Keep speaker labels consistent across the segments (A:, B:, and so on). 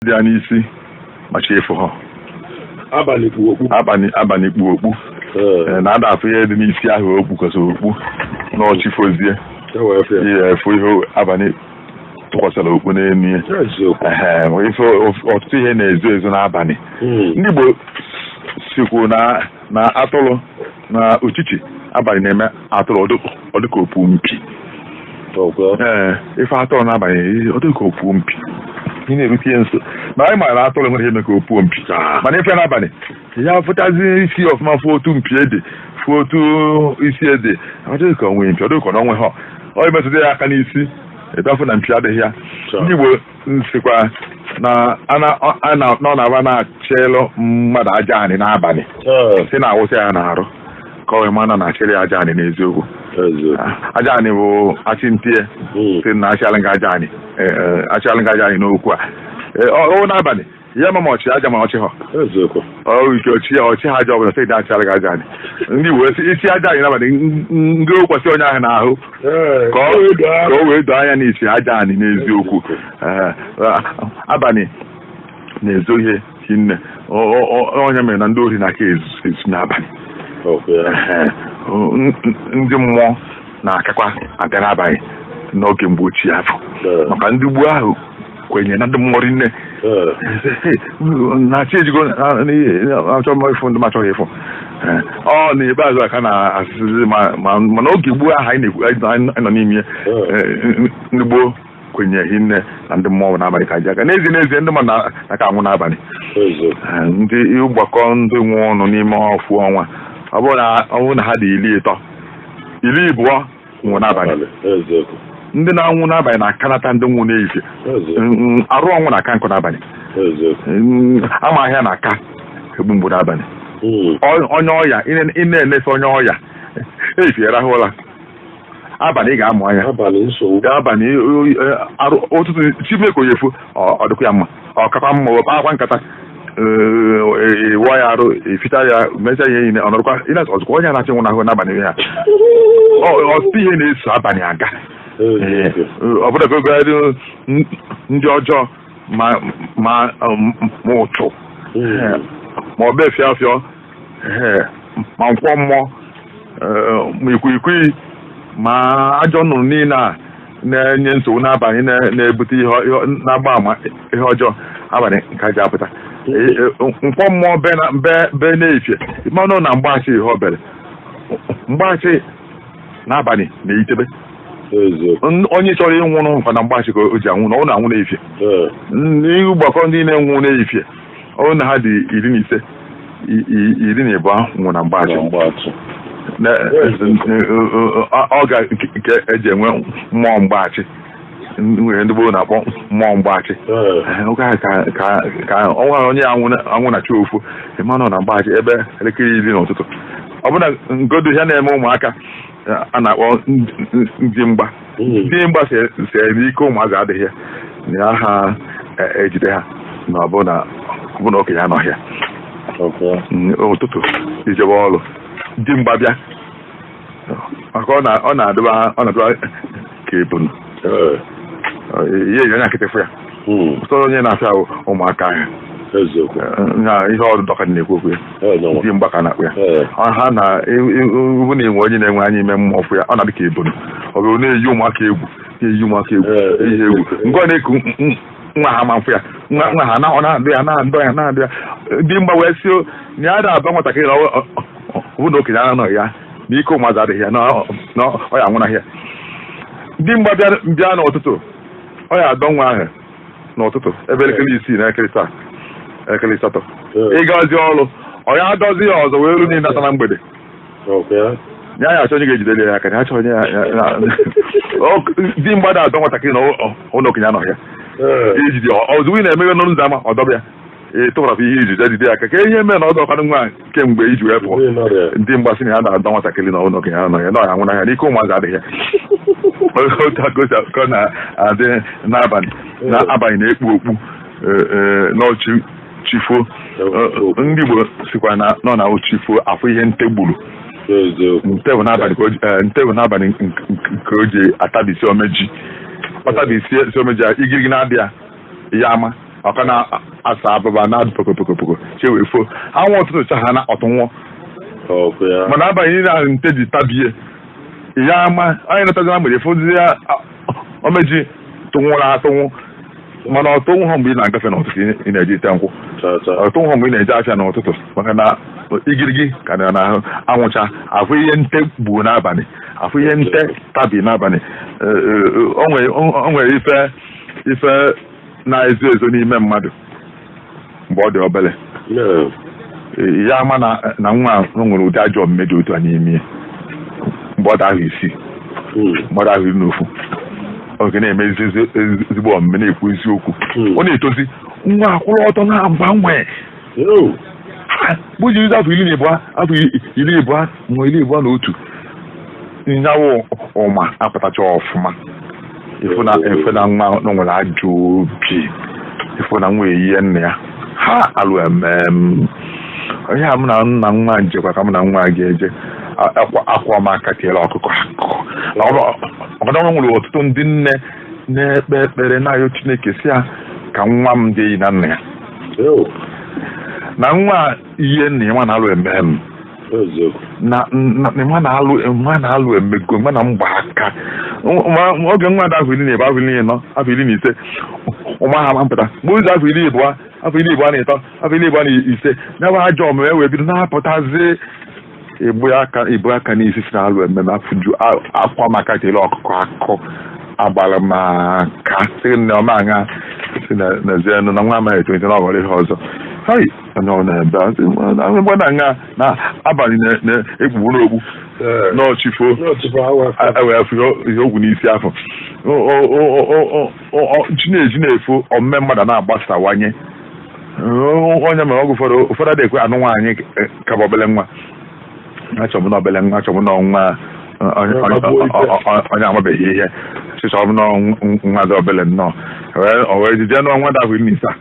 A: Dị ya n'isi ma chi efu ha.
B: Abalị kpu okpu.
A: Abalị kpu okpu. Na-ada afụ ihe dị n'isi ahụ okpu kwesịrị okpu na ọchịfozie.
B: E wee fụ ya.
A: Ihe efu ihe abalị tụkwasịrị okpu n'elu ya.
B: Eziokwu.
A: Ehe, ife ọtụtụ ihe na-ezo ezo n'abalị. Ndị Igbo sikwu na atụrụ na uchichi abalị na-eme atụrụ ọ dịka opu mpi.
B: Ọkwa.
A: Ee, ife atụrụ n'abalị, ọ dịka opu mpi, ị na-erute ya nso, ma anyị maara atụrụ nwere ihe eme ka opuo mpi, mana ife n'abalị ya fụtazi isi ọfụma, fụ otu mpi ede, fụ otu isi ede, ọ dịghị ka onwe mpi, ọ dịghị ka ọ na onwe ha ọ emetụta ya aka n'isi ebe afọ na mpi adịghị ya. Ndị Igbo sikwa na na ọ na-aba na-achịlụ mmadụ aja anị n'abalị, si na-awụsa ya n'arụ ka ọ wee ma na na-achịrị ya aja anị n'eziokwu. Aja anị bụ achị ntie. Si na achịalị nga aja anị, achịalị nga aja anị n'okwu a. Ọ n'abalị ya ma ọchị aja ma ọchị ha. Ọ ike ọchị ya ọchị ha aja ọbụla sị na achịalị nga aja anị. Ndị Igbo sị isi aja anị n'abalị ndị okwasị onye ahụ n'ahụ ka o wee doo anya n'isi aja anị n'eziokwu. Abalị na-ezo ihe hinne. Onye mere na ndị ori na-aka ezu n'abalị. Ndị mmụọ na-akakwa abịa n'abalị n'oge mgbe ochie afọ, maka ndị gboo ahụ kwenyere na ndị mmụọ rinne na-achị ejigo achọ m ịfụ ndị m achọghị ịfụ. Ọ n'ikpeazụ a ka na-asịsị ma n'oge gboo ahụ anyị na-ekwu anyị nọ n'ime ya, ndị gboo kwenyere hinne na ndị mmụọ n'abalị ka ji aka. N'ezie n'ezie, ndị mmadụ na-aka anwụ n'abalị. Ndị ịgbakọ ndị nwe ọnụ n'ime ofu ọnwa, ọ bụrụ na ha dị 30, 20 nwụrụ n'abalị. Ndị na-anwụ n'abalị na-akanata ndị nwụ n'ehihie. Arụ ọnwụ na-aka nkụ n'abalị. Ama ahịa na-aka egbu mgbu n'abalị. Onye ọya ị na-enesa onye ọya ehihie rahụ ụra, abalị ị ga-amụ anya.
B: Abalị nsogbu.
A: Abalị arụ ụtụtụ chimekoyefu ọ dịkwa ya mma, ọ kakwa mma, wepụ akwa nkata, ịwụọ ya arụ, efita ya, mechaa ihe niile, ọ nọrọkwa ọzọkwa onye na-achọ ịnwụnahụ n'abalị ya. Ọtụtụ ihe na-eso abalị aga. Ọ bụrụ ka oge ndị ọjọọ ma ma ma ụchụ ma ọ bụ efịọ afịọ, ma nkwọ mmụọ, ma ikwikwii, ma ajọ nnụnụ niile a na-enye nsogbu n'abalị, na-ebute ihe na-agba ama ihe ọjọọ abalị nke ji apụta. Nkwọ mmụọ be na-efie mmanụ na mgbaachị, ihe o bere mgbaachị n'abalị na-eyitebe. Onye chọrọ ịnwụrụ nkwa na mgbaachị ka o ji anwụ na ọ na-anwụ na-efie. N'ihu gbakọ ndị na-enwụ na-efie, ọ na ha dị 15, 12 nwụ na mgbaachị. Ọ ga nke eji enwe mmụọ mgbaachị nwere ndị gboo na-akpọ mmụọ mgbaachị. Oge ahụ ka ọnwa onye anwụ na chi ofu ịmanụ na mgbaachị ebe elekere 10 n'ụtụtụ. Ọ bụna ngodo ihe na-eme ụmụaka a na-akpọ ndị mgba, ndị mgba si n'ike ụmụazị adịghị ya na ha ejide ha na ọ bụ na okenye anọghị ya ụtụtụ ijebe ọrụ, dị mgba bịa maka ọ na-adịba ka ebunu ihe eji anya nkịtị fụ ya. Ụfọdụ onye na-afịa ahụ ụmụaka ahụ na ihe ọrụ dọka na-ekwu okwu ya, ndị mgba ka na-akpụ ya. Ha na iwu na-enwe onye na-enwe anya ime mmụọ fụ ya, ọ na-adị ka ebunu, ọ bụrụ na-eyi ụmụaka egwu, na-eyi ụmụaka egwu ihe egwu nke ọ na-eku nwa ha ma mfụ ya, nwa ha ọ na-adụ ya, na-adụ ya, na-adụ ya. Ndị mgba wee sị na ya na-aba nwatakịrị na ọ bụ na okenye anọghị ya na ike ụmụazị adịghị ya na ọ ya anwụnahị ya. Ndị mgba bịa n'ụtụtụ, ọ ya adọ nwa ahụ n'ụtụtụ ebe elekere 6 na elekere 7, elekere 8 ịgazi ọrụ, ọ ya adọzi ya ọzọ wee ru niile na mgbede. Ya ya achọ onye ga-ejidere ya aka ya achọ onye di mgbada adọ nwatakịrị na ụlọ okenye anọghị ya ijide ozugbo ị na-emeghe n'ọnụ ụzọ ama, ọ dọba ya, tụrapụ ihe ijide jide ya aka ka ihe mee na ọ dọkwanụ nwa kemgbe iji wee pụọ. Ndị mgbasị na ya na-adọ nwatakịrị na ụlọ okenye anọghị ya na ọ ya nwụnahịa n'ike ụmụazị adịghị ya. Otu a ka ọ na-adị n'abalị, n'abalị na-ekpu okpu n'ọchị chifo. Ndị Igbo sikwa na nọ na chifo afọ ihe nte gburu nte bụ n'abalị nke o ji atabisi omeji, ọtabisi omeji igirigi na-adị ya ya ama. Ọka na-asa abụba na-adụ pokopokopoko, chi wee fo, anwụ ụtụtụ cha ha na ọtụnwụọ.
B: Ọkụ ya.
A: Mana abalị niile ahụ nte ji tabie ya, ama onye natazara mgbede fozi ya, omeji tụnwụrụ atụnwụ, mana ọtụnwụ ha mgbe ị na-agafe n'ụtụtụ, ị na-eje ite nkwụ.
B: Cha cha.
A: Ọtụnwụ ha mgbe ị na-eje afịa n'ụtụtụ, maka na igirigi ka na n'ahụ anwụcha afụ ihe nte gbuo n'abalị, afụ ihe nte tabi n'abalị. O nwere ife na-ezo ezo n'ime mmadụ mgbe ọ dị obere. Ya ama na nwa a nwere ụdị ajọ omume dị otu a n'ime ya mgbe ọ dị ahụ 6, mgbe ọ dị ahụ 11, oge na-eme ezigbo omume, na-ekwu eziokwu. Ọ na-etozi, nwa akwụrụ ọtọ na-agbanwe. Bụ jiri afọ 12, afọ 21 ma 21, nyawo ụma apụtacha ọfụma, ịfụ na efe na nwa na nwere ajọ obi, ịfụ na nwa eyie nna ya ha alụ emem onye a. Mụ na nna nwa njekwa ka mụ na nwa ga-eje akwa m aka tiere ọkụkọ akụkọ ọkọdọ. Nwere ọtụtụ ndị nne na-ekpe ekpere na-ayọ Chineke si ya ka nwa m dị enyi na nna ya, na nwa ihe nna ya nwa na-alụ emem.
B: Eziokwu.
A: Na nwa na-alụ emego nwa na mgba aka. Oge nwa dị afọ 12, afọ 14, afọ 15, ụma ha mpụta mgbe ụzọ afọ 20, afọ 23, afọ 25, nyabụ ajọ omume wee bido na-apụtazi. Ibu aka n'isi si na-alụ ememe afụju akwa maka tele ọkụkọ akụ agbara m aka sị nne ọma aṅa si n'ezienụ na nwa amaghị etolite na ọghọrọ ihe ọzọ. Hai, onye ọ na-ebe a, sị, mgbe na aṅa na abalị na-ekpugbu n'ogbu n'ọchifo.
B: N'ọchịfo awa.
A: Ewee afụ ihe ogwu n'isi afọ chi na-eji na-efo, omume mmadụ na-agbasawanye. Onye mere ọgwụ ụfọdụ ụfọdụ adịghị ekwe anụ nwaanyị ka bụ obele nwa. Achọrọ m na obele nwa, achọrọ m na nwa onye amabeghị ihe, chịchọrọ m na nwa dị obele nnọọ. O wee jije nụọ nwa dị afọ 15,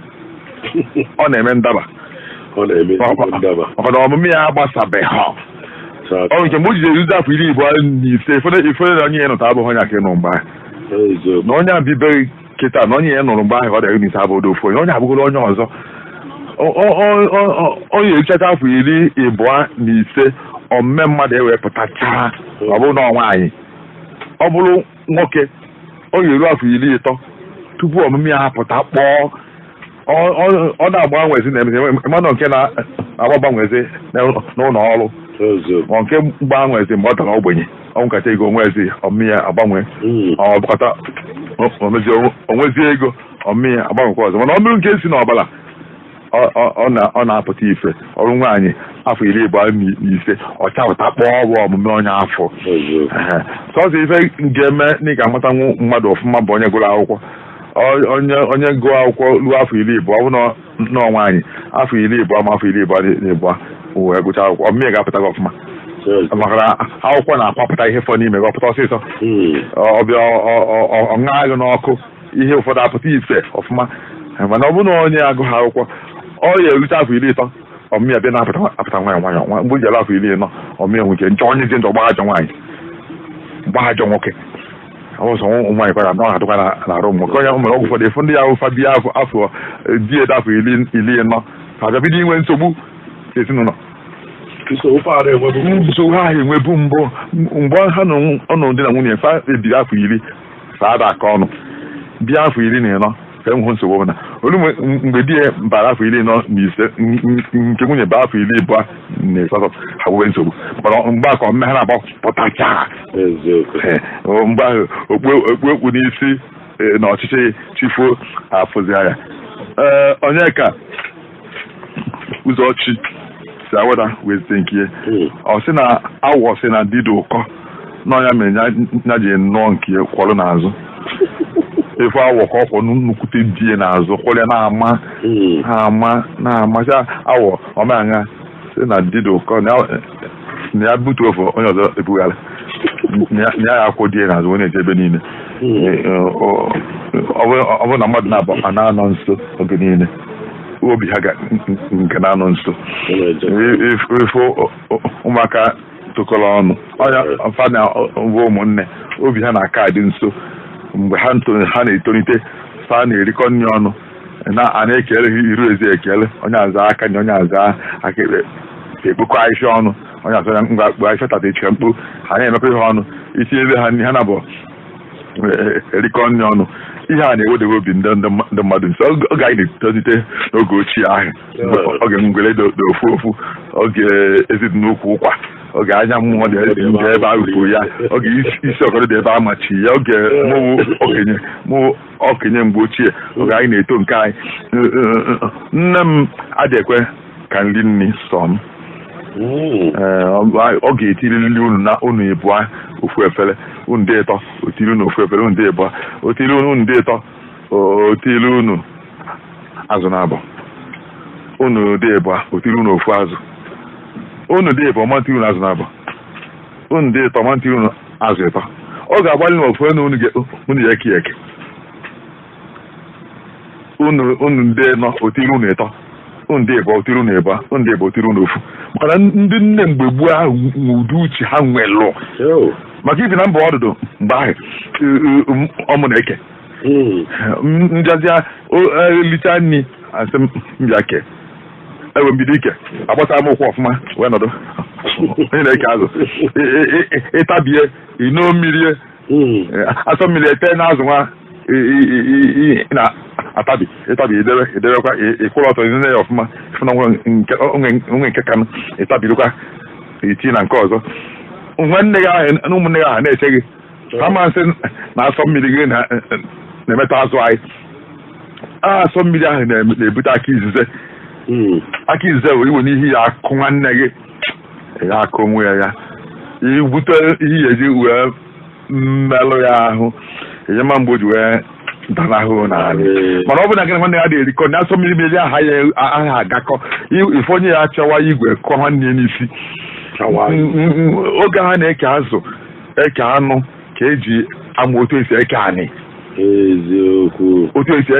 A: ọ na-eme ndaba.
B: Ọ na-eme ezigbo ndaba.
A: Maka na ọmụmụ ya agbasabeghị.
B: Cha.
A: Ọ nke mgbe o jide eruzi afọ 25, ifere na onye ya nụta abụghị onye aka ịnụ mgbe ahụ.
B: Eziokwu.
A: Na onye abibeghị kịta na onye ya nụrụ mgbe ahụ ọ dị 15 abụghị ofu onye, onye abụgoro onye ọzọ. Onye eruchacha afọ 25, omume mmadụ ewepụtachaa. Ọ bụrụ na ọ nwaanyị, ọ bụrụ nwoke, ọ ga-eru afọ 30 tupu ọmụmụ ya apụta kpọọ. Ọ na-agbanwezi na mmadụ nke na-agbanwezi n'ụlọ ọrụ.
B: Eziokwu.
A: Ma nke gbanwezi mgbe ọ dara ogbenye, ọ nkata ego onwezi, ọmụmụ ya agbanwe. Ọ bụkọta onwezi ego, ọmụmụ ya agbanwekwa ọzọ. Mana ọ bụrụ nke si n'ọbara, ọ na-apụta ife. Ọrụ nwaanyị afọ 25, ọ chapụta kpọọ ọrụ ọmụmụ onye afọ.
B: Eziokwu.
A: Sọsọ ife ga-eme na ị ga-amatanwu mmadụ ọfụma bụ onye gụrụ akwụkwọ. Onye gụọ akwụkwọ ruo afọ 20, ọ bụ nọọ nwaanyị afọ 20 ma afọ 22 wee gụchaa akwụkwọ, ọmụmụ ya ga-apụta gị ọfụma. Maka na akwụkwọ na-akwapụta ihe fọ n'ime gị, ọpụta ọsịsọ. Ọbịa ọ ṅaa gị n'ọkụ, ihe ụfọdụ apụta ife ọfụma. Mana ọ bụrụ na onye agụghị akwụkwọ, ọ ya erute afọ 30, ọmụmụ ya bịa na-apụta apụta nwayọ nwayọ. Mgbe o ji ala afọ 40, ọmụmụ ya nwere njọ onye dị njọ, gbaa ajọ nwaanyị, gbaa ajọ nwoke. Ọsọ nwaanyị kwara na ọ na-adịkwa na-arụ ụmụ nwoke. Onye mere ọgwụ ụfọdụ efu ndị ya ụfa bịa afọ di edo afọ 40, ha bịa bido inwe nsogbu ezinụlọ.
B: Nsogbu fara enwebu.
A: Nsogbu ahụ enwebu mbụ mgbe ha nọ ọnọdụ di na nwunye fa ebiri afọ 10, fa ada aka ọnụ bịa afọ 14, ka enweghị nsogbu ọbụla. Olu mgbe di ya bara afọ 45, nke nwunye ba afọ 28, ha nwebe nsogbu. Mana mgbe a ka mme ha na-agba pụtacha.
B: Eziokwu.
A: Mgbe ahụ okpu ekpu n'isi na ọchịchị chifuo afụzi anya. Ee, onye ka ụzọchi si awada wezite nke ya. Ọ sị na awọ sị na dido ụkọ n'ọnya mere ya ji nụọ nke ya kwọrọ n'azụ efu awọ ka ọ kwọ nnukwute die n'azụ kwọrọ ya na-ama na-ama na-ama sị awọ ọmaṅa sị na dido ụkọ na ya butu ofe onye ọzọ ebugharị na ya akwụ die n'azụ onye eje ebe niile. Ọ bụrụ na mmadụ na-abụ a na-anọ nso oge niile, obi ha nke na-anọ nso. Ifu ụmụaka tụkọrọ ọnụ ọnya fa na bụ ụmụnne, obi ha na-aka adị nso mgbe ha na-etolite, fa na-erikọ nri ọnụ. Na a na-ekele ha iru ezi ekele, onye aza aka na onye aza aka ekpe, ekpokọ ahịhịa ọnụ, onye aza ngwa kpuo ahịhịa tata echi ka mkpu ha na-emekọ ihe ọnụ, itinyere ha nri, ha na-abụ erikọ nri ọnụ. Ihe a na-ewedebe obi ndị mmadụ nso. Oge anyị na-etolite n'oge ochie ahụ, oge ngwere dị ofu ofu, oge ezi dị n'ukwu ụkwa, oge anya mmụọ dị ebe a rụpụrụ ya, oge isi ọkọdọ dị ebe a machi ya, oge mụ okenye mgbe ochie, oge anyị na-eto nke anyị, nne m adịghị ekwe ka m ri nri sọ m. Ọ ga-etiriri unu na unu ịbụa ofu efere, unu dị ịtọ o tiri unu ofu efere, unu dị ịbụa o tiri unu, unu dị ịtọ o tiri unu azụ na abụọ, unu dị ịbụa o tiri unu ofu azụ, unu dị ịbụọ ma tiri unu azụ na abụọ, unu dị ịtọ ma tiri unu azụ ịtọ. Ọ ga-agbalị na ofu enu unu ya eke eke, unu ndị nọ o tiri unu ịtọ, unu dị ịbụọ o tiri unu ịbụọ, unu dị ịbụọ o tiri unu ofu. Maka na ndị nne mgbe gboo ahụ ụdị uche ha nwelụ maka ibi na mba ọdụdụ mgbe ahụ ọmụ na-eke njazia elicha nri asị m bịa kee, ewe mbido ike agbasa m ụkwụ ọfụma wee nọdụ onye na-eke azụ ịtabie ino mmiri asọ mmiri ete n'azụ nwa na-atabi ịtabi idebe idebekwa ịkwụrụ ọtọ nne ya ọfụma ịfụna onwe nke kanụ ịtabirikwa iti na nke ọzọ. Nwanne gị ahụ na ụmụnne gị ahụ na-eche gị ha masị na asọ mmiri gị na-emetụ azụ anyị. Asọ mmiri ahụ na-ebute aka izize. Aka izize wee iwe n'ihi ya akụ nwanne gị ya akụ onwe ya ya ibute ihe ya eji wee mmelụ ya ahụ enyema mgbe o ji wee danahụ n'ala. Mana ọ bụ na gị na nwanne ya dị erikọ na asọ mmiri mmiri aha ya aha agakọ ife onye ya achọwa igwe kụọ nwanne ya n'isi. Oge ha na-eke azụ eke anụ ka eji amụ otu esi eke anị,
B: eziokwu,
A: otu esi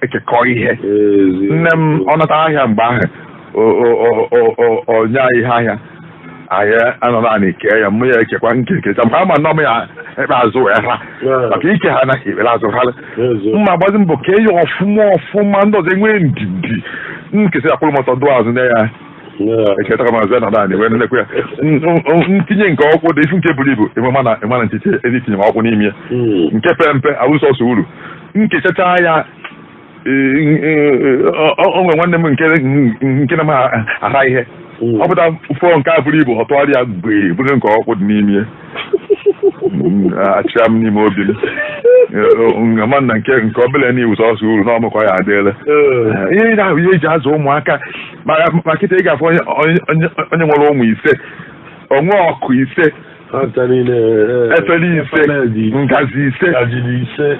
A: ekekọ ihe. Nne m ọ nata ahịa mgbe ahụ onye anyị ihe ahịa anyị anọ naanị kee ya, mụ ya ekekwa nke nkecha maka ama nọ m ya ekpe azụ wee ha maka ike ha na ekpere azụ ha mma gbazi mbọ kee ya ọfụma ọfụma. Ndị ọzọ enwee ndidi nkesị akwụrụ m ọtọ dụọ azụ nye ya eketa ka mazụ nọ naanị wee nekwe ya ntinye nke ọkwụ dị ifu nke buru ibu ịma na nchiche ezi tinye m ọkwụ n'ime ya nke pe mpe awụ sọsọ uru nkechacha ya. O nwere nwanne m nke na m ara ihe ọ pụta fọ nke a buru ibu ọ tụgharịa gbee bụrụ nke ọkwụ dị n'ime ya achịa m n'ime obi m ama na nke nke obele na iwu sọsọ uru na ọmụkọ ya adịla. Ihe ahụ ihe eji azụ ụmụaka ma kịta ị ga-afụ onye nwere ụmụ ise onwe ọkụ ise efere ise ngazi ise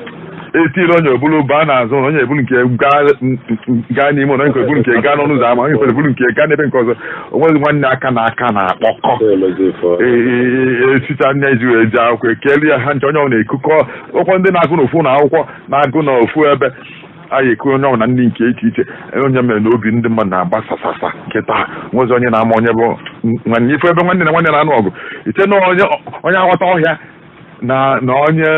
A: etiri onye obulu baa n'azụ onye ebulu nke gaa n'ime ụlọ, onye nke ebulu nke gaa n'ọnụ ụzọ ama, onye nke ebulu nke gaa n'ebe nke ọzọ. Onwezi nwanne aka na aka na-akpọkọ esicha nne ji wee jee akwụkwọ ekele ya ha nche onye ọbụla ekukọ ụkwụ ndị na-agụ n'ofu na akwụkwọ na-agụ n'ofu ebe anyị eku onye ọbụla ndị nke iche iche. Onye mere na obi ndị mmadụ na-agba sasasa nkịta nwezi onye na-ama onye bụ nwanne ife ebe nwanne na nwanne na-anụ ọgụ iche na onye aghọta ọhịa na onye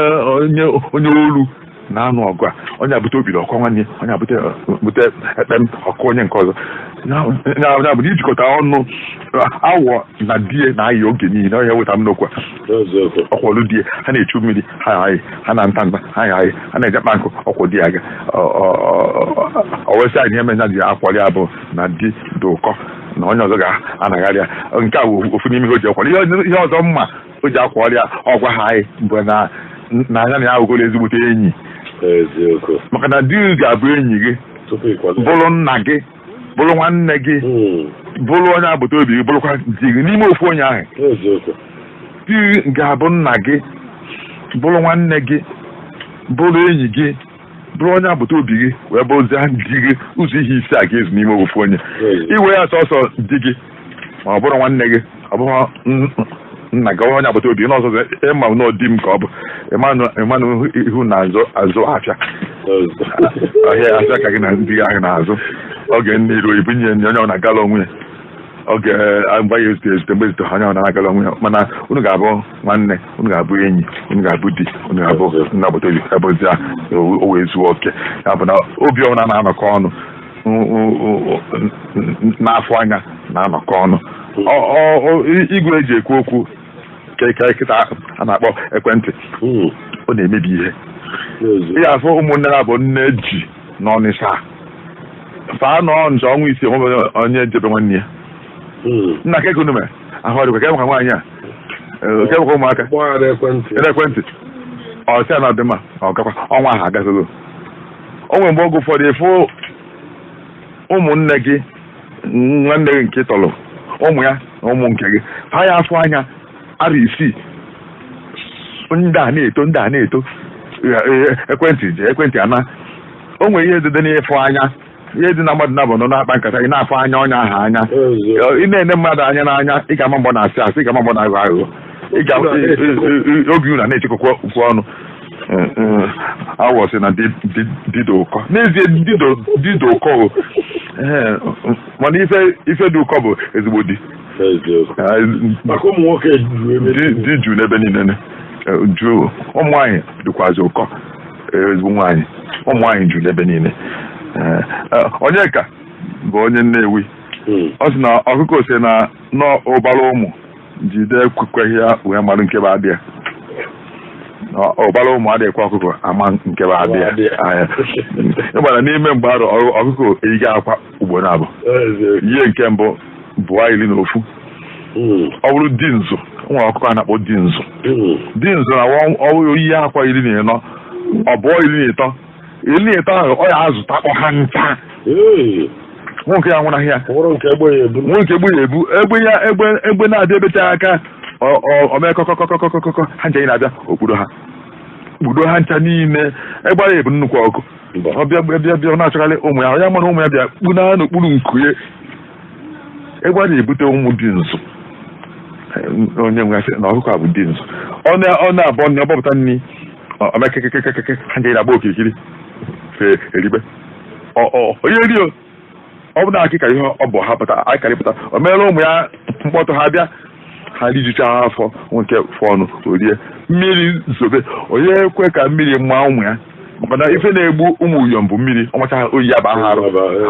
A: onye onye olu na-anụ ọgụ a onye abute obiri ọkọ nwanne onye abute bute ekpem ọkụ onye nke ọzọ. Ya bụ na ijikọta ọnụ awọ na die na-ayị oge niile onye weta m n'okwu a ọkwọlụ die ha na-echu mmiri ha ayị ha na-nta nta ha ayị ha na-eje kpa nkụ ọkwọ di aga owesi anyị ihe menya ji akwọrị ya bụ na di dị ụkọ na onye ọzọ ga-anagharị ya. Nke a bụ ofu n'ime ihe o ji akwọrị. Ihe ọzọ mma o ji akwọrị ya ọgwa ha anyị bụ na anya na ya awụgoro ezigbote enyi maka na di ga-abụ enyi gị bụrụ nna gị bụrụ nwanne gị bụrụ onye agbata obi gị bụrụkwa di gị n'ime ofu onye ahụ. Di ga-abụ nna gị bụrụ nwanne gị bụrụ enyi gị bụrụ onye agbata obi gị wee bụrụzie di gị. Ụzọ ihe ise a ga-ezu n'ime ofu onye. Iwe ya sọsọ di gị ma ọ bụrụ nwanne gị ọ bụrụ nna gị onye agbata obi n'ọzọ ịma na di m ka ọ bụ ịmanụ ihu na azụ afịa ahịa afịa ka gị na ndị ahụ na-azụ oge nne iru ibunye nye onye ọ na-agala onwe ya. Oge mgbe ya ezute ezute, mgbe ezute ha, onye ọbụla na-agala onwe ya, mana unu ga-abụ nwanne, unu ga-abụ enyi, unu ga-abụ di, unu ga-abụ nna agbata obi, ebozi ya o wee zuo oke. Ya bụ na obi ọbụla na-anọkọ ọnụ n'afọ anya na-anọkọ ọnụ. Igwe eji ekwu okwu ke kịta a na-akpọ ekwentị, ọ na-emebi ihe. Ị ga-afụ ụmụnne na-abụ nne ji n'Ọnịsha faa nọ nje ọnwa 6, onwe onye jebe nwanne ya. Nna, ka ego mere ahụ ọdịkwa, ka enwekwa nwaanyị a, ka enwekwa ụmụaka.
B: Kpọọ ya n'ekwentị.
A: N'ekwentị, ọ sị ya na ọ dị mma, ọ gakwa ọnwa ahụ agafego. O nwere mgbe oge ụfọdụ ịfụ ụmụnne gị, nwanne gị nke tọrọ ụmụ ya na ụmụ nke gị, ha ya afụ anya arọ 6, ndị a na-eto, ndị a na-eto. Ekwentị ji ekwentị ana o nwere ihe dị n'ịfụ anya, ihe dị na mmadụ na-abụ nọ na-akpa nkata, ị na-afụ anya onye ahụ anya. Ị na-ene mmadụ anya n'anya, ị ga-ama mgbọ na-asị asị, ị ga-ama mgbọ na-aghọ aghụghọ. Ị ga obi unu na-echekwa okwu ọnụ. Awọ sị na dido ụkọ n'ezie, dido ụkọ o. Ee, mana ife dị ụkọ bụ ezigbo di.
B: Maka ụmụ nwoke juru ebe.
A: Di juru n'ebe niile. Jụụ ụmụ nwaanyị dịkwazị ụkọ, ezigbo nwaanyị. Ụmụ nwaanyị juru n'ebe niile. Onyeka bụ onye Nnewi. Ọ sị na ọkụkọ si na n'ụbara ụmụ jide ekwekweghị ya wee marụ nke bụ adịa. Ụbara ụmụ adịghịkwa ọkụkọ ama nke bụ adịa. Ịgbara n'ime mgbe arụ ọkụkọ eyiga akwa ugboro abụọ. Ihe nke mbụ bụọ 11. Ọ bụrụ di nzu, nwere ọkụkọ a na-akpọ di nzu. Di nzu na oyi akwa 14, ọ bụọ 13, 13 ahụ ọ ya azụtakpọ ha ncha. Nwoke ya nwụnahị ya.
B: Nke egbe ya ebu.
A: Nwoke egbe ya ebu, egbe ya, egbe na-abịa ebecha aka omee kọkọkọkọkọkọ, ha ncha na-abịa okpuro ha, kpudo ha ncha niile. Egbe ya ebu nnukwu ọkụ, ọ bịa bịa bịa na-achọkarị ụmụ ya, ya mara ụmụ ya bịa kpuna n'okpuru nku ya. Egbe a na-ebute ụmụ dị nzu. Onye nwe ya sị na ọkụkọ a bụ dị nzu. Ọ na-abọ nri, ọbọpụta nri, omekekekekeke, ha ncha na-agba okirikiri fe eribe. Onye rio ọ bụ na akịka ihe ọ bụ ha pụta akịkarị pụta, o meere ụmụ ya mkpọtụ, ha bịa, ha rijucha afọ. Nke fọnụ orie mmiri zobe, onye ekwe ka mmiri maa ụmụ ya, maka na ife na-egbu ụmụ uyom bụ mmiri. Ọmacha ha oyi ya ba ha arụ,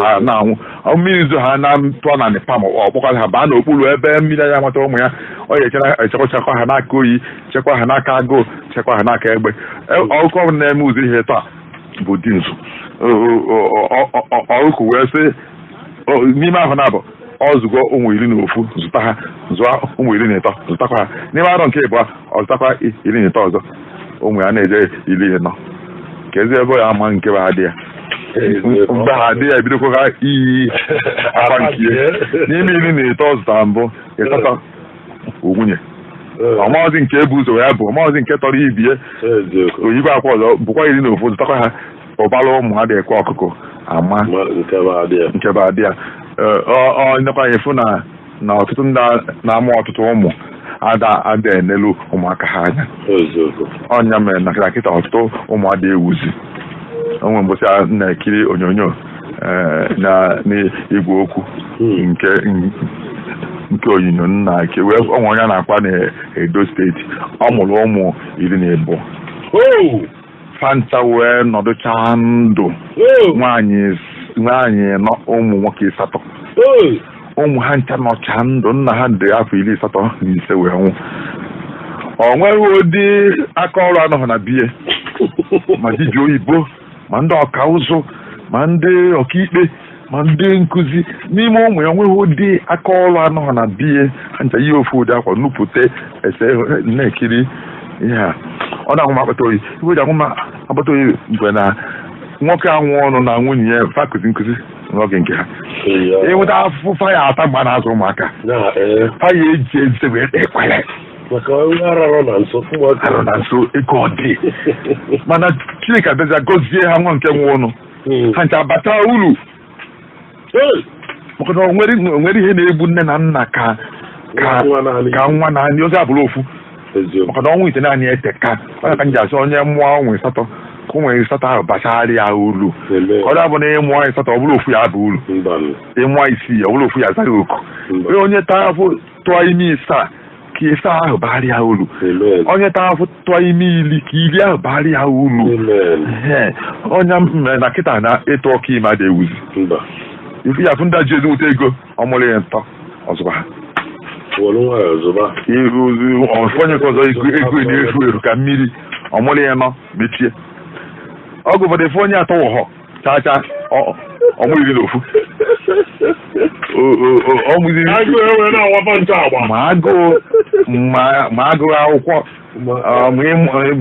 A: ha na-anwụ. Mmiri zo ha na tụọ na pam, ọ kpọkwara ha baa n'okpuru ebe mmiri anya nweta ụmụ ya. Ọ ga-echekwa echekwa ha n'aka oyi, chekwa ha n'aka agụụ, chekwa ha n'aka egbe. Ọkụkọ ọbụla na-eme ụzọ ihe taa bụ di nzu. Ọkụkọ wee sị n'ime ahụ na-abụ ọ zụgo ụmụ 11, zụta ha, zụọ ụmụ 13, zụtakwa ha n'ime arọ nke ịbụọ, ọ zụtakwa 13 ọzọ. Ụmụ ya na-eje 40. Ka ezi ebe ya ama nke ha dị ya, mgbe ha dị ya ebidokwa ha iyi akwa nke ya n'ime 13 ọ zụtara mbụ ịsatọ nwunye ọmaọzi nke ebu ụzọ ya bụ ọmaọzi nke tọrọ ibie oyibo akwa ọzọ bụkwa 11, zụtakwa ha. Ụbara ụmụ ha dị-ekwe ọkụkọ ama nke bụ adị ya. Ọ nekwa anyị fụ na ọtụtụ ndị na-amụ ọtụtụ ụmụ ada ada enelu ụmụaka ha anya. Ọnya mere na kịta ọtụtụ ụmụ ada ewuzi onwe. Mbọsị a na-ekiri onyonyo na n'igwe okwu nke onyonyo nna nke wee onwe onye a na-akwa na Edo Steeti, ọ mụrụ ụmụ 12 fanta wee nọdụchaa ndụ. Nwaanyị nọ, ụmụ nwoke 8, ụmụ ha ncha nọcha ndụ. Nna ha dị afọ 85 wee nwụ. Ọ nweghị ụdị aka ọrụ anọghị na biye, ma dibịa oyibo, ma ndị ọka ụzụ, ma ndị ọkaikpe, ma ndị nkụzi. N'ime ụmụ ya, nweghị ụdị aka ọrụ anọghị na biye. Ha ncha ihe ofu ụdị akwa nupụta ese na-ekiri ihe a. Ọ na-ahụ m akpata oyi. Iwe ji ahụ m akpata oyi mgbe na nwoke anwụ ọnụ na nwunye ya fakụzi nkụzi n'oge nke ha ịnweta afụfụ fa ya ata mgbe a na-azụ ụmụaka, fa ya eji eze wee kpee ekwere.
B: Maka ararọ na nso.
A: Arụ na nso ego ọ dị, mana Chineke abịazịa gọzie ha. Nwa nke nwe ụnụ ha ncha bata uru, maka na o nwere ihe na-egbu nne na nna ka ka nwa naanị ozi abụrụ ofu, maka na ọnwa ite naanị ete ka ọ ka m ji asị onye mmụọ ọnwa 8. Ka ụmụ ịsatọ ahụ bachara ya uru.
B: Amen.
A: Ka ọ bụ na ịmụọ ịsatọ, ọ bụrụ ofu ya bụ uru.
B: Mbanụ.
A: Ịmụọ isii, ọ bụrụ ofu ya azaghị oku.
B: Mba.
A: Onye taa afụ tụọ ime isaa, ka isaa ahụ bara ya uru.
B: Amen.
A: Onye taa afụ tụọ ime 10, ka 10 ahụ bara ya uru.
B: Amen.
A: Ee, onye mere na kịta na ịtụ ọka ime adị ewuzi.
B: Mba.
A: Ifu ya afụ ndị ji ezigbote ego, ọ mụrụ ya ntọ ọzụkwa ha.
B: Were nwayọọ zụba.
A: Onye nke ọzọ ego na-efu efu ka mmiri, ọ mụrụ ya nọ mechie. Ọgụ ụfọdụ efu onye atọ wọhọ chaa chaa, ọmụ 11. Ọmụzi
B: Agụụ enwe na-awapa nche agba.
A: Ma agụụ ma agụụ akwụkwọ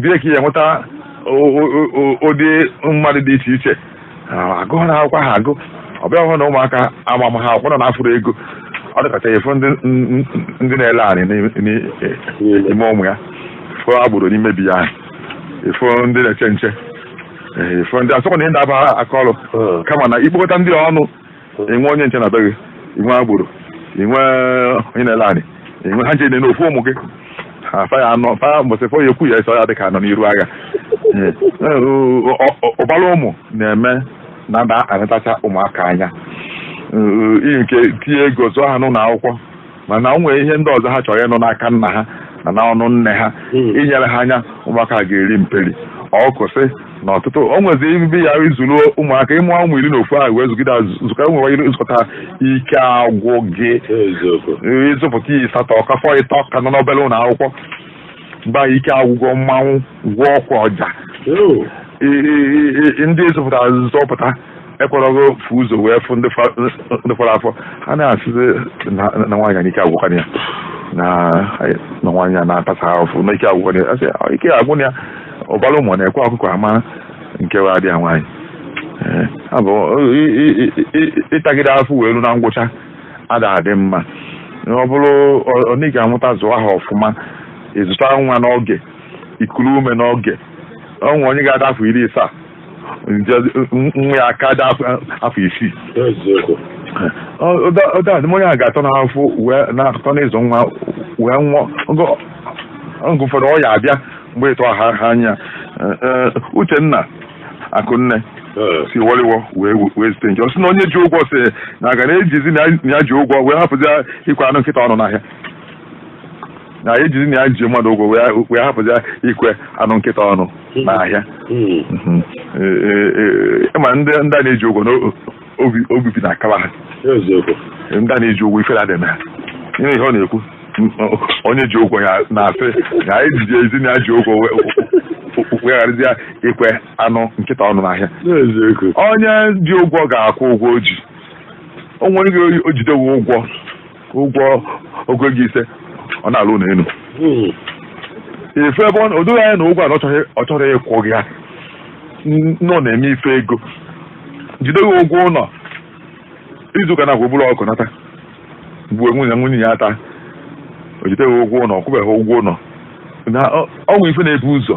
A: bie ka ya enweta ụdị mmadụ dị iche iche agụụ na akwụkwọ ha agụ. Ọ bịa hụ na ụmụaka amam ha akwụkwọ na afụrụ ego, ọ dịkacha efu ndị na-ele anị n'ime ụmụ ya, fụ agboro n'ime bi ya ahụ, efu ndị na-eche nche, efu ndị asọkwa na ndị aba aka ọrụ. Kama na ikpokọta ndị ọnụ, enwe onye nche na be gị, inwe agboro, inwe onye na-ele anị, inwe ha nche n'ofu ụmụ gị ha fa ya anọ fa mbọsị fọ ya ekwu ya eso ya dị ka anọ n'iru agha. Ụbara ụmụ na-eme na-aba anatacha ụmụaka anya iyi nke tinye ego zụọ ha n'ụlọ akwụkwọ, mana o nwere ihe ndị ọzọ ha chọrọ ịnụ n'aka nna ha na n'ọnụ nne ha inyere ha anya. Ụmụaka ga-eri mperi ọkụsị na ọtụtụ o nwezi ibi ya izuru ụmụaka. Ịmụọ ụmụ 11 ahụ wee zụgide zụka nwere ịzụkọta ike agwụ gị.
B: Eziokwu.
A: Ịzụpụta ya ịsatọ ka fọ ịtọ ka nọ n'obere ụlọ akwụkwọ, mgbe ahụ ike agwụgwọ mmanwụ gwụọ ọkwa ọja.
B: Yoo.
A: Ndị zụpụtara zọpụta ekwerọgo fụ ụzọ wee fụ ndị fọrọ afọ ha na-asịzi na nwaanyị na ike agwụkwana ya, na nwaanyị a na-atasa ahụfụ na ike agwụkwana ya. Asị, ike agwụ ya, ụbara ụmụ na-ekwe ọkụkọ ama nke wa adịghị nwaanyị. Ee, abụ ịtagide afọ wee elu na ngwụcha ada adị mma. Ọ bụrụ ọ na ị ga-amụta zụọ ha ọfụma, ịzụta nwa n'oge, ikuru ume n'oge. Ọ nwe onye ga-ada afọ 70, nwa ya aka dị afọ 6.
B: Eziokwu.
A: Ụda onye a ga-atọ n'afọ wee na-atọ n'ịzụ nwa wee nwụọ oge ụfọdụ ọ ya abịa mgbe ịtọ ha ha anya. Uchenna Akụnne si wọlịwọ wee zute nke ọ sị na onye ji ụgwọ si na aga na-ejizi na ya ji ụgwọ wee hapụzi ikwe anụ nkịta ọnụ n'ahịa, na ejizi na ya ji mmadụ ụgwọ wee hapụzi ikwe anụ nkịta ọnụ n'ahịa. Ma ndị a na-eji ụgwọ na obi bi na akaba ha.
B: Eziokwu.
A: Ndị a na-eji ụgwọ ifere adịme ha ihe ọ na-ekwu. Onye ji ụgwọ ya na-asị na ejiji ezi na ya ji ụgwọ wee gharazie ikwe anụ nkịta ọnụ n'ahịa.
B: Eziokwu.
A: Onye ji ụgwọ ga-akwụ ụgwọ o ji. O nwere ike o jidewo ụgwọ ogo ego 5, ọ na-alụ ụlọ elu. Efu ebe o doghị anya na ụgwọ a na ọ chọrọ ịkwụ gị ya nọ na-eme ife ego jideghị ụgwọ ụlọ izuụka na-akwụ bụrụ ọkụ nata gbuo nwunye ya ata o jideghị ụgwọ ụlọ, ọ kwụbeghị ụgwọ ụlọ na ọ nwere ife na-ebu ụzọ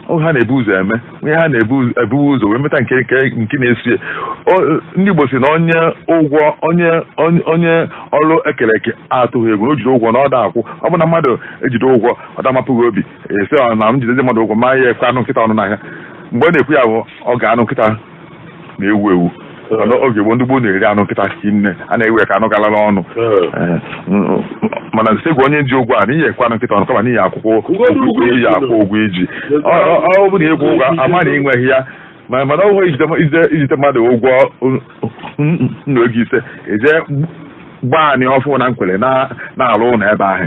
A: ọ ha na-ebu ụzọ eme onye ha na-ebu ebu ụzọ wee meta nke na-esi. Ndị Igbo si na onye ụgwọ onye ọrụ ekere eke atụghị egwu na o jide ụgwọ na ọ da akwụ. Ọ bụ na mmadụ ejide ụgwọ ọ da mapụghị obi esi ọ na m jidezi mmadụ ụgwọ ma ya ekwe anụ nkịta ọnụ n'ahịa. Mgbe ọ na-ekwu ya bụ ọ ga-anụ nkịta na-ewu ewu. Mana oge gboo ndị gboo na-eri anụ nkịta hinne, a na-ewe ka anụ gala n'ọnụ. Mana site gwa onye ji ụgwọ a na ihe ekwe anụ nkịta ọnụ kama n'ihi akwụkwọ iyi akwụ ụgwọ iji ọ bụ na ịkwụ ụgwọ ama na ịnweghị ya mana ọ bụghị ijide mmadụ ụgwọ nna oge 5 eje gbaa anị ọfụ na nkwere na-alụ ụlọ ebe ahụ.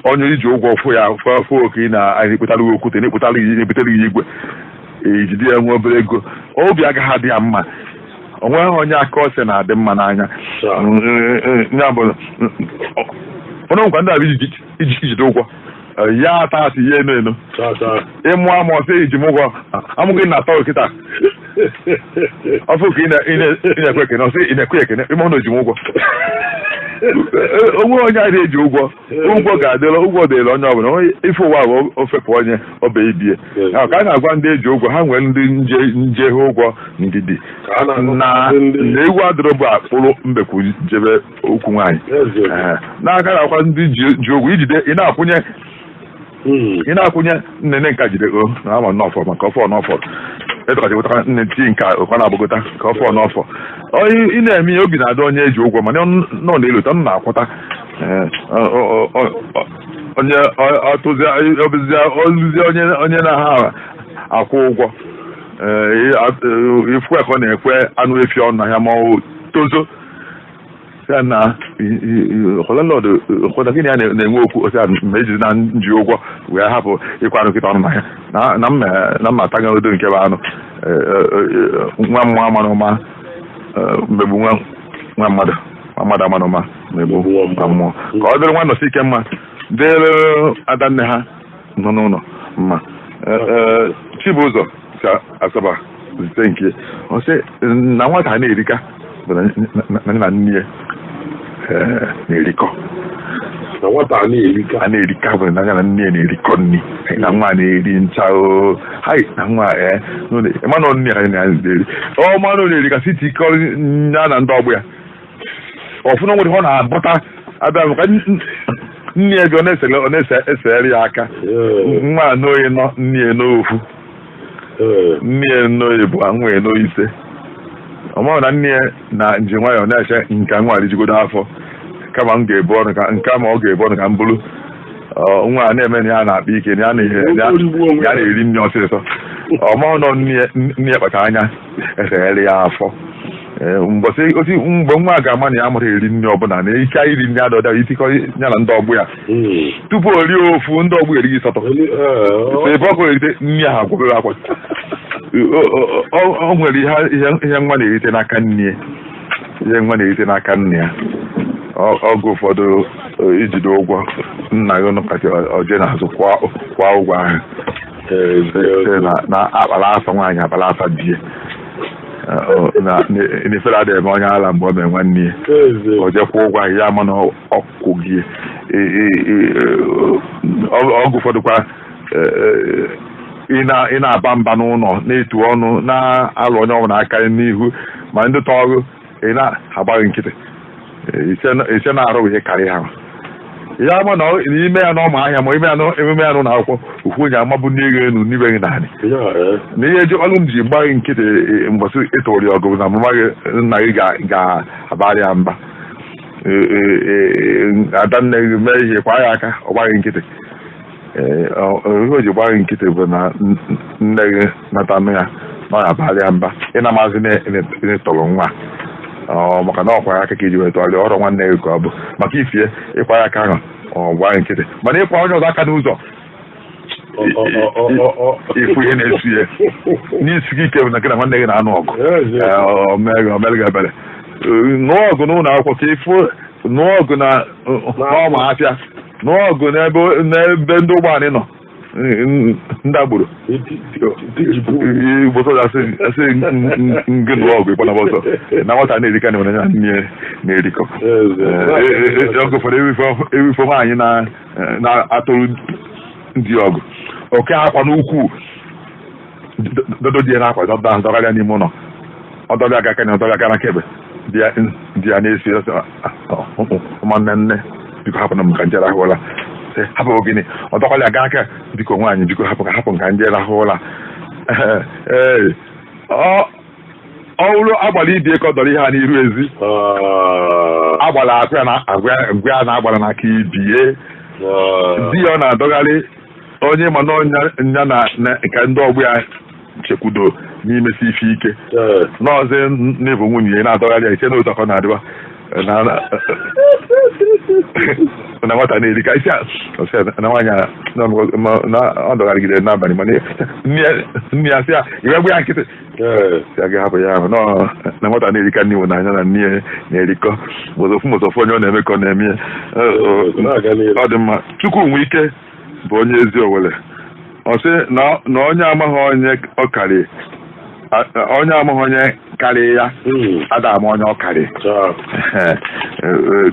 A: Onye iji ụgwọ fụ ya fụ oke ị na-ekpetara gị okwute na-ekpetara gị na-ebutere gị igwe ejide ya nwe obere ego, obi agaghị adị ya mma. O nweghị onye aka ose na-adị mma n'anya. Ya bụ onye nkwa ndị a bụ ijide ụgwọ ya ata asị ya eno eno ịmụ amụ ọsọ iji m ụgwọ amụghị na atọ kịta ọfụ ka ị na-ekwe ekene ọsị ị na-ekwe ekene ịmụ na oji m ụgwọ. Onwe onye adịghị eji ụgwọ ụgwọ ga-adịla ụgwọ dịrị onye ọbụla. Onye ife ụwa bụ ofepụ onye ọba ibie ya ka a na-agwa ndị eji ụgwọ ha nwere ndị nje ha ụgwọ ndidi
B: Ka a na-agwa
A: na
B: ndị
A: na ewu adịrọ bụ akpụrụ mbekwu jebe okwu nwaanyị.
B: Eziokwu.
A: N'aka na-akwa ndị ji ụgwọ ijide ị na-akwụnye Ị na-akwụnye nnene nka jide o na ama n'ọfọ maka ọfọ n'ọfọ etọkachi wetaka nne ti nka ụkọ na-agbagota ka ọfọ n'ọfọ. Ị na-eme ihe obi na-adị onye eji ụgwọ, mana nọ na-elota m na-akwụta. Ee, onye ọtụzi obizie ozuzie onye na-ha akwụ ụgwọ. Ee, ifu ka ọ na-ekwe anụ efi ọnụ n'ahịa ma ọ tozo ya na landlord kwada gịnị ya na-enwe okwu osi ma ejizi na nji ụgwọ wee hapụ ịkwa anụ nkịta ọnụ n'ahịa na mma na mma ataghị odo nke bụ anụ nwa mmụọ amara ụma mmegbu nwa nwa mmadụ, nwa mmadụ amara ụma mmegbu nwa mmụọ. Ka ọ dịrị nwa nọsi ike mma, dịrị adanne ha nọ n'ụlọ mma. Chibụzọ si Asaba zite nke ọ sị na nwata na-erika bụ na na nne ya na-erikọ.
B: Na nwata a na-erika.
A: A na-erika bụ na ya na nne ya na-erikọ nri, na nwa na-eri ncha o hai na nwa ee manụ nne ya na-eri ọ manụ na-erika site ikọrọ ya na ndị ọgbọ ya ọfụna nwere ọ na-abọta abịa maka nne ya bi ọ na-esere ọ na-ese esere ya aka. Nwa n'oyi nọ nne ya n'ofu. Nne ya n'oyi bụ nwa ya n'oyi ise ọ maghị na nne ya na nji nwayọọ na-eche nke nwa rijigodo afọ kama m ga-ebu ọnụ ka nke ma ọ ga-ebu ọnụ ka m bụrụ nwa a na-eme na ya na-akpa ike na ya na-eri nri ọsịsọ. Ọ maghị nọ nne ya kpacha anya esegharị ya afọ. Mbọsị osi mgbe nwa ga-ama na ya amụrụ eri nri ọbụla na ike iri nri adọda itikọ ya na ndị ọgbụ ya tupu o rie ofu ndị ọgbụ erighị ịsatọ ebe ọkụ erite nri ahụ agwọbere akwa. O nwere ihe nwa na-erite n'aka nne, ihe nwa na-erite n'aka nne ya. Oge ụfọdụ ijide ụgwọ nna gị nọkacha oje n'azụ kwa ụgwọ ahụ na akpara afa nwaanyị akpara afa di ya na n'efere adịghị eme onye ala mgbe ọ mee nwanne ya o jee kwụọ ụgwọ ahụ ya ama na ọkwụ gị. Oge ụfọdụ kwa ị na-aba mba n'ụlọ na-etu ọnụ na-alụ onye ọbụla aka n'ihu ma ndị tọọgụ ị na-agbaghị nkịtị ise na-arụ ihe karịa ha ya ama na n'ime ya n'ọma ahịa ma ime ya emume ya n'ụlọ akwụkwọ ofu onye amabụ n'ego elu n'ibe gị naanị na ihe eji ọlụ m ji gbaghị nkịtị mbọsị ịtụrụ ya ọgụ na mama gị nna gị ga-abarị ya mba. Adanne gị mee ihe kwa ya aka ọ gbaghị nkịtị. Ihe o ji gbaghị nkịtị bụ na nne gị nata nụ ya na ọ ya abarị ya mba ị na-amazi n'ịtọrọ nwa maka na ọkwa ya aka ka iji wee tụgharịa ọrụ nwanne gị ka ọ bụ maka ifie ịkwa ya aka ahụ ọ gbaghị nkịtị mana ịkwa onye ọzọ aka n'ụzọ ifu ihe na-esu ya n'isi gị ike bụ na gị na nwanne gị na-anụ ọgụ o mere gị ebere. Nụọ ọgụ n'ụlọ akwụkwọ ka ịfụ nụọ ọgụ na n'ọma afịa nụọ ọgụ n'ebe ndị ụgbọala nọ ndị agboro igbo asị ngị nụọ ọgụ ịgbanaba ọsọ na nwata na-erika na ya nne na-erikọ. Ọgụ ụfọdụ ewifo nwaanyị na-atụrụ ndị ọgụ oke akwa n'ukwu dodo di ya n'akwa dọgharịa n'ime ụlọ ọ dọrịa aka aka na ọdọrịa aka n'aka ebe di ya na-esi ụmụnne nne biko hapụ na m ka nje rahụ ụra hapụ gịnị ọ dọkwala aga aka biko nwaanyị biko hapụ ka hapụ ka nje rahụ ụra. Ee, ọ bụrụ agbara ibie ka ọ dọrọ ihe a n'iru ezi agbara akụ ya na agwa ya na agbara n'aka ibie di ya ọ na-adọgharị onye ma na ọnya na ka ndị ọgbọ ya chekwudo n'imesi ife ike n'ọzọ n'ịbụ nwunye ya na-adọgharị ya iche n'otu akọ na-adịba na nwata na-erika isi na nwaanyị na ọ dọgharịgide n'abalị mana nne ya sị ya iwe gwa ya nkịtị ya ga hapụ ya ahụ na nwata na-erika nne na anya na nne ya na-erikọ mụzọfụ mụzọfụ onye ọ na-eme ka ọ na-eme ya. Ọ dị mma. Chukwu nwe ike bụ onye ezi owele ọ sị na onye amaghị onye ọ karị onye amaghị onye karị ya ada ama onye ọ karị.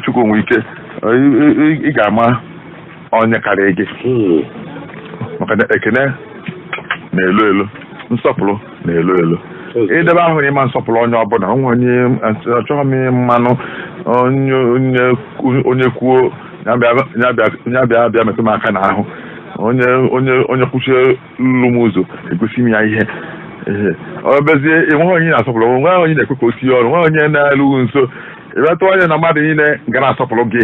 A: Chukwu nwe ike ị ga-ama onye karị gị maka na ekene na-elu elu nsọpụrụ na-elu elu idebe ahụ ịma nsọpụrụ onye ọbụla onwe onye achọghị m mmanụ onye kwuo ya bịa bịa metụ m aka n'ahụ. Onye onye onye kwuchie lụ m ụzọ, egosi m ya ihe. Ee, ọ bezie enweghị onye na-asọpụrụ, onweghị onye na-ekwe ka o tinye ọrụ, nweghị onye na-elughị nso. Ịbịatụ anya na mmadụ niile ga na-asọpụrụ gị.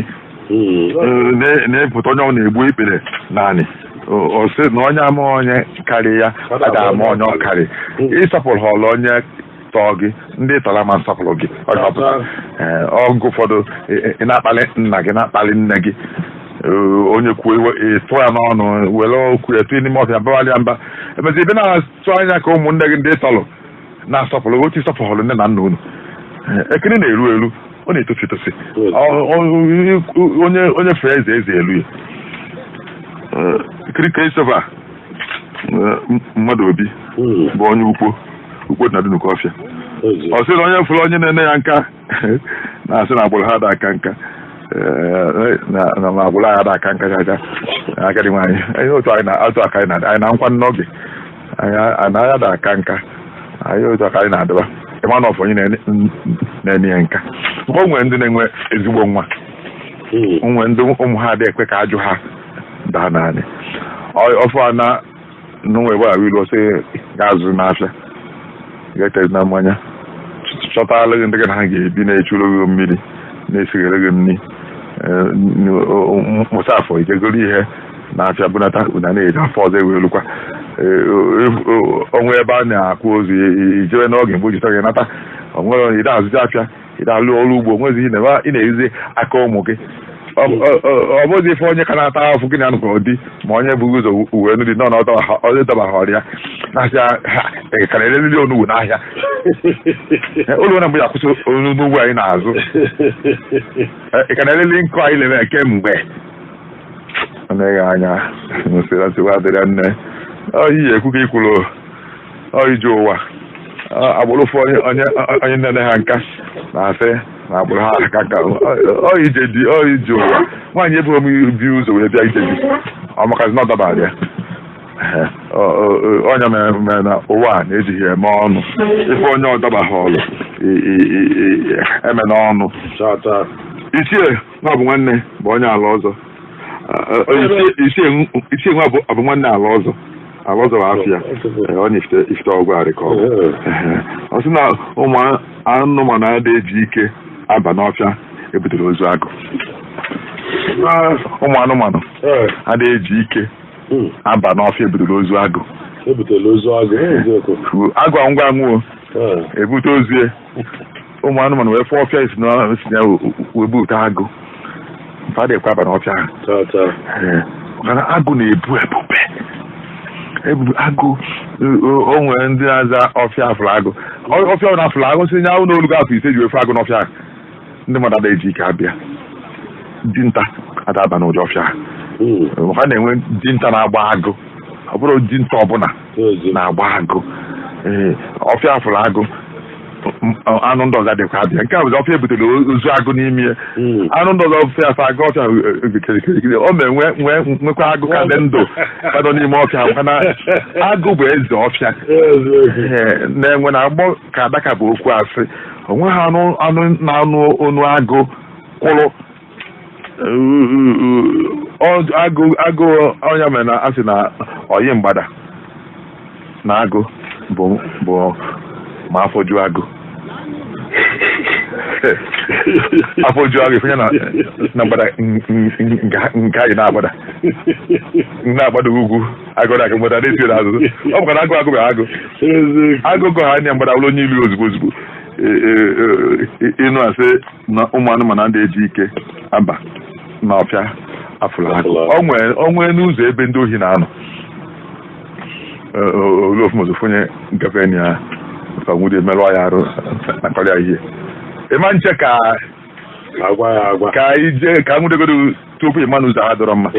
A: Na-epụta onye ọ na-egbu ikpere naanị ọ sị na onye ama onye karị ya ada ama onye ọ karị. Ịsọpụrụ ha ọla onye tọọ gị, ndị tọrọ ama nsọpụrụ gị. Ọ ga-apụta. Ee, ọgụ ụfọdụ ị na-akpali nna gị, na-akpali nne gị. Ee, onye kwuo iwe, ị tụọ ya n'ọnụ, were okwu ya tụọ n'ime ọfịa, bawalị ya mba. Emezi ebe na-atụ anya ka ụmụnne gị ndị tọrọ na-asọpụrụ gị otu ịsọpụrụ nne na nna unu. Ee, ekene na-eru eru, ọ na-etosi etosi. Onye onye fee eze, eze elu ya. Ee, Christopher mmadụ obi bụ onye ukwu ukwu dị na Dunukọfịa. Ọ sị na onye fụrụ onye na-ene ya nka na-asị na agbụrụ ha da aka nka. Ee, na na agbụrụ anyị ada aka nka chacha. Agadi nwaanyị anyị, otu anyị na otu aka anyị na anyị na nkwa n'oge anyị anaghị ada aka nka anyị, otu aka anyị na-adịba. Ịma na ọfụ onye na-ene ya nka. O nwere ndị na-enwe ezigbo nwa. O nwere ndị ụmụ ha adịghị ekwe ka ajụ ha daa naanị ọfụ a na n'ụwa ebe a ilu ọsọ ga-azụ n'afịa, ga-etezi na mmanya, chọtala gị ndị gị na ha ga-ebi, na-echuru gị mmiri, na-esighere gị nri. Mụta afọ ijegoro ihe na-afịa bunata una na-eji afọ ọzọ ewelukwa onwe ebe a na-akwụ ozu ijewe n'oge mgbe ojita gị nata. Onwere ide azụzi afịa, ide alụ ọrụ ugbo, nwezi ihe ị na-erizi aka ụmụ gị. Ọ bụghị ife onye ka na-ata ahụfụ gị na anụkọ di ma onye bụ ụzọ uwe ndị nọ na onye dọbaghị ọrịa na-asị ha ka na-ereriri onugbu n'ahịa ụlọ na mgbe ya akwụsị onugbu anyị na-azụ. Ị ka na-ereli nkụ anyị lere kemgbe ọ na-eghe anya nsịra nsogbu adịrị nne oyi ekwu ka ikwuru ije ụwa agbụrụ ụfụ onye onye nne ha nka na-asị na agbụrụ ha aka nka ọ ije dị ọ ije ụwa. Nwaanyị ebughị m bi ụzọ wee bịa ije dị ọ makazi na ọ dabara ya. Onye mere na ụwa a na-ejighị eme ọnụ ife onye ọdabaghị ọlụ eme n'ọnụ. Ichie nwa bụ nwanne bụ onye ala ọzọ. Ichie nwa bụ nwanne ala ọzọ, ala ọzọ bụ afịa ọ na ifite ọgwụ arị ka ọ bụ. Ọ sị na ụmụ anụmanụ adịghị eji ike aba n'ọfịa ebutere ozu agụ. Ụmụ anụmanụ adịghị eji ike aba n'ọfịa ebutere ozu agụ.
B: Ebutela ozu agụ, eziokwu.
A: Agụ ngwa nwụọ, ebute ozu ya, ụmụ anụmanụ wee fụọ ọfịa esi na ya wee bute agụ mfa adịghịkwa aba n'ọfịa ahụ. Mana agụ na-ebu ebube ebube agụ. O nwere ndị na-aza ọfịa afụrụ agụ, ọfịa ọ na-afụrụ agụ si nye ahụ n'olu afọ 5 ji wefe agụ n'ọfịa ahụ. Ndị mmadụ ada eji ike abịa, dinta ada aba n'ụdị ọfịa ahụ. Ha na-enwe dinta na-agba agụ, ọ bụrụ dinta ọbụla na-agba agụ. Ee, ọfịa afụrụ agụ, anụ ndị ọzọ adịkwa abịa. Nke a bụzi ọfịa ebutere ozu agụ n'ime ya. Anụ ndị ọzọ ọfịa afọ agụ ọfịa kirikiri o mee nwee nwekwa agụ ka dị ndụ ka nọ n'ime ọfịa, maka na agụ bụ eze ọfịa. Ee, na-enwe na agbọ ka adaka bụ okwu asị onwe ha. Anụ anụ na-anụ onu agụ kwụrụ agụ agụ ọnya mere na asị na oyi mgbada na agụ bụ ma afọ ju agụ, afọ ju agụ ife ya na mgbada nke anyị na-agbada na-agbada ugwu agụ na agụ mgbada na-esi n'azụ. Ọ bụkwa na agụ agụ bụ agụ agụ gụ ha anya mgbada wụrụ onye ilu ozugbo ozugbo. Ịnụ asị na ụmụ anụmanụ ndị eji ike aba n'ọfịa afụrụ agụ, o nwee n'ụzọ ebe ndị ohi na-anọ olu ofumozofu onye gafe ya ka nwude merụọ ya arụ nakọrọ ya ihe ịma nche ka
B: agwa ya agwa
A: ka ije ka nwudegodo tupu ịma n'ụzọ ha dọrọ mma.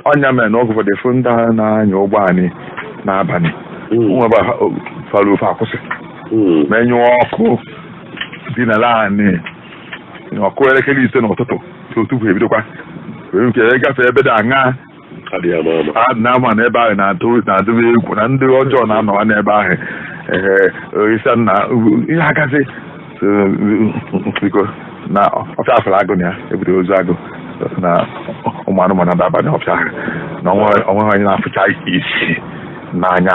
A: Ọnya mere na ọgụ ụfọdụ efu ndị agha na-anya ụgbọ anyị n'abalị nwebe fara ofe akwụsị menyụọ ọkụ dị na laanị ọkụ elekere 5 n'ụtụtụ tupu ebidokwa nke gafee ebe dị aṅa a na-ama na ebe ahụ na-adụba egwu na ndị ọjọọ na-anọwa n'ebe ahụ. Ee, isi na ihe agazi biko na ọfịa afụrụ agụ na ya ebutere ozu agụ na ụmụ anụmanụ na-aba n'ọfịa ahụ na Na onweghị onye na-afụcha isi n'anya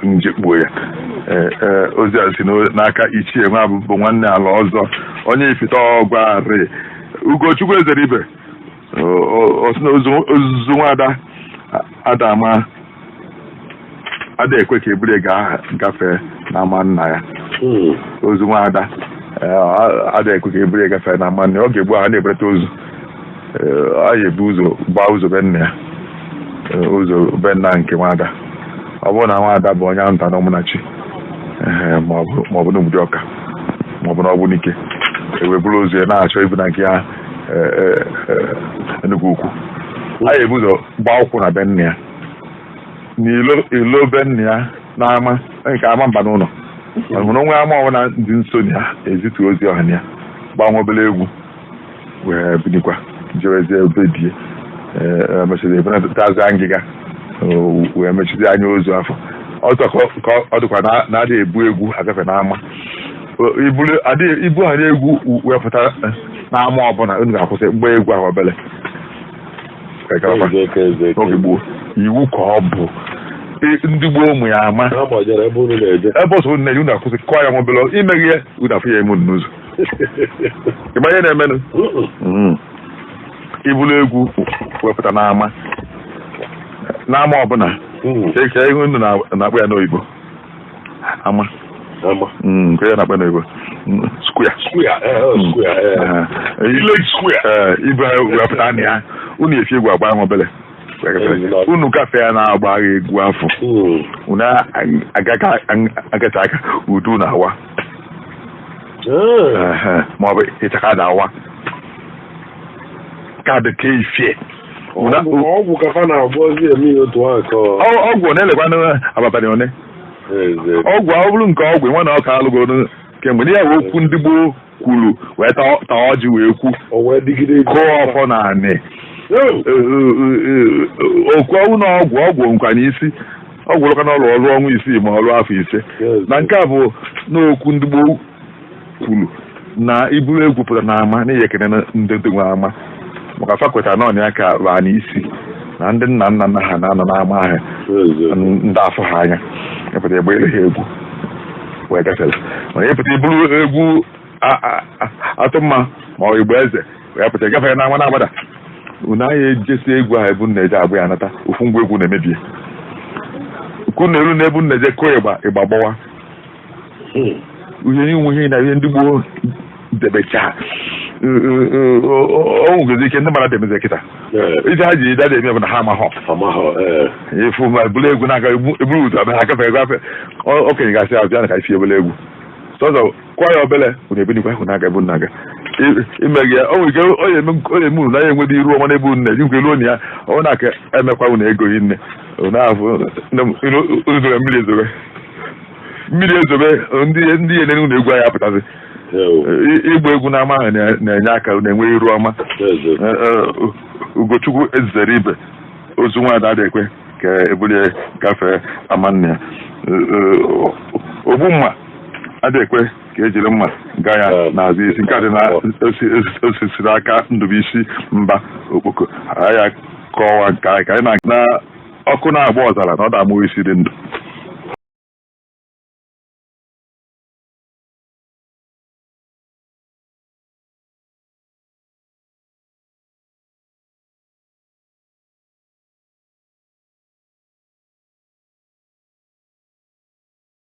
A: njekpuo ya. Ee, ozi a si n'aka Ichie nwa bụ nwanne ala ọzọ, onye Ifite Ọgwarị, Ugochukwu Ezeribe. O si na ozuzu nwada adama ada ekwe ka eburu ga gafee n'ama nna ya. Ozu nwada ada ekwe ka eburu gafee n'ama nna ya. Ọ ga-egbu ha na-eburata ozu, a ga-ebu ụzọ gbaa ụzọ be nna ya, ụzọ be nna nke nwada. Ọ bụrụ na nwada bụ onye nta na Ụmụnachi maọbụ n'Obodo Ọka maọbụ n'Ọgbunike, ewee buru ozu ya na-achọ ibu na nke ya Enugwu Ukwu, a ga-ebu ụzọ gbaa ụkwụ na be nna ya, n'ilo ilo be nna ya, n'ama nke ama mba n'ụlọ hụrụ onwe ama ọbụla dị nso na ya, ezitu ozi ọha na ya, gbaa nwa obere egwu wee binikwa jewezie ebe die, mechiri ebunatazi ngịga wee mechizi anya ozu afọ ọzọ. Ka ọ dịkwa na adịghị ebu egwu agafe n'ama. Ibu ha na-egwu wepụta n'ama ọbụla, unu ga-akwụsị mgbe egwu ahụ obele n'oge gboo. Iwu ka ọ bụ ndị gboo ụmụ ya ama ebe ọsọ unu na-eji, unu akwụsị kụọ ya nwa obere. Imeghị ya, unu afụ ya eme unu n'ụzọ. Ịma ihe na-emenụ, ibulu egwu wepụta n'ama ọbụla ka ihe unu na-akpọ ya n'oyibo ama nke ya na-akpọ ya n'oyibo square. Ibu ha wepụta na ya, unu efi egwu agba nwa obere, unu gafee ya na-agba egwu afọ, unu agacha aka udu na-awa maọbụ ịchaka na-awa kaadị ka ifie.
B: Ọgwụ ka fa na-agwọzi eme ya otu ahụ ka
A: ọgwụ na-elekwa abalị one ọgwụ ọ bụrụ nke ọgwụ nwe na ọka alụgoro kemgbe ndị ya wee okwu ndị gboo kwuru wee taa ọjị wee kwu kụọ ọfọ na anị okwu ọnwụ na ọgwụ ọgwụ nkwa n'isi ọgwụ lụka n'ọrụ ọrụ ọnwa 6 ma ọrụ afọ 5. Na nke a bụ n'okwu ndị gboo kwuru na iburu egwu pụtara n'ama n'ihi ekene ndị ndị nwe ama, maka fa kwetara na ọnya ka baa n'isi na ndị nna nna nna ha na-anọ n'ama ahụ ndị afọ ha anya ịpụta egbe ha egwu wee gafere. Mana ịpụta iburu egwu atụ mma ma ọ igbo eze wee pụta gafere n'ama na-agbada, unu agha ejesi egwu ahụ ebu nna eje agba ya nata ofu ngwa egwu na-emebie kunu elu na ebu nna eje kụọ ịgba ịgba gbawa ihe inwe ihe na ihe ndị gboo debecha o nwegezi ike ndị mara demeze kịta ije ha ji dada eme bụ na ha amaghọ efu ma bụrụ egwu na-aga eburu ụzọ abịa ha gafere gafe. Okenye gasị abịa na ka isi ebele egwu sọzọ kụọ ya obele, unu ebinikwa unu aga ebu nna aga ime gị ya. O nwere ike ọ eme unu na ya enwede iru ọma n'ebe unu na-eji nkwe ruo na ya ọ na-aka emekwa unu ego hinne unu ahụ unu zoro mmiri ezobe mmiri ezobe ndị ndị enene unu egwu anyị apụtazi. Ịgba egwu n'ama ahụ na-enye aka na-enwe iru ọma. Ugochukwu Ezere Ibe, ozu nwaada adịghị ekwe ka ebulie gafee ama nna ya. Ogbu mma adịghị ekwe ka ejiri mma gaa ya n'azụ isi. Nke a dị na osisiri aka Ndụbụisi Mba Okpoko. Anyị kọwa nke anyị ka anyị na ọkụ na-agba ọzara na ọ da amụ isi dị ndụ.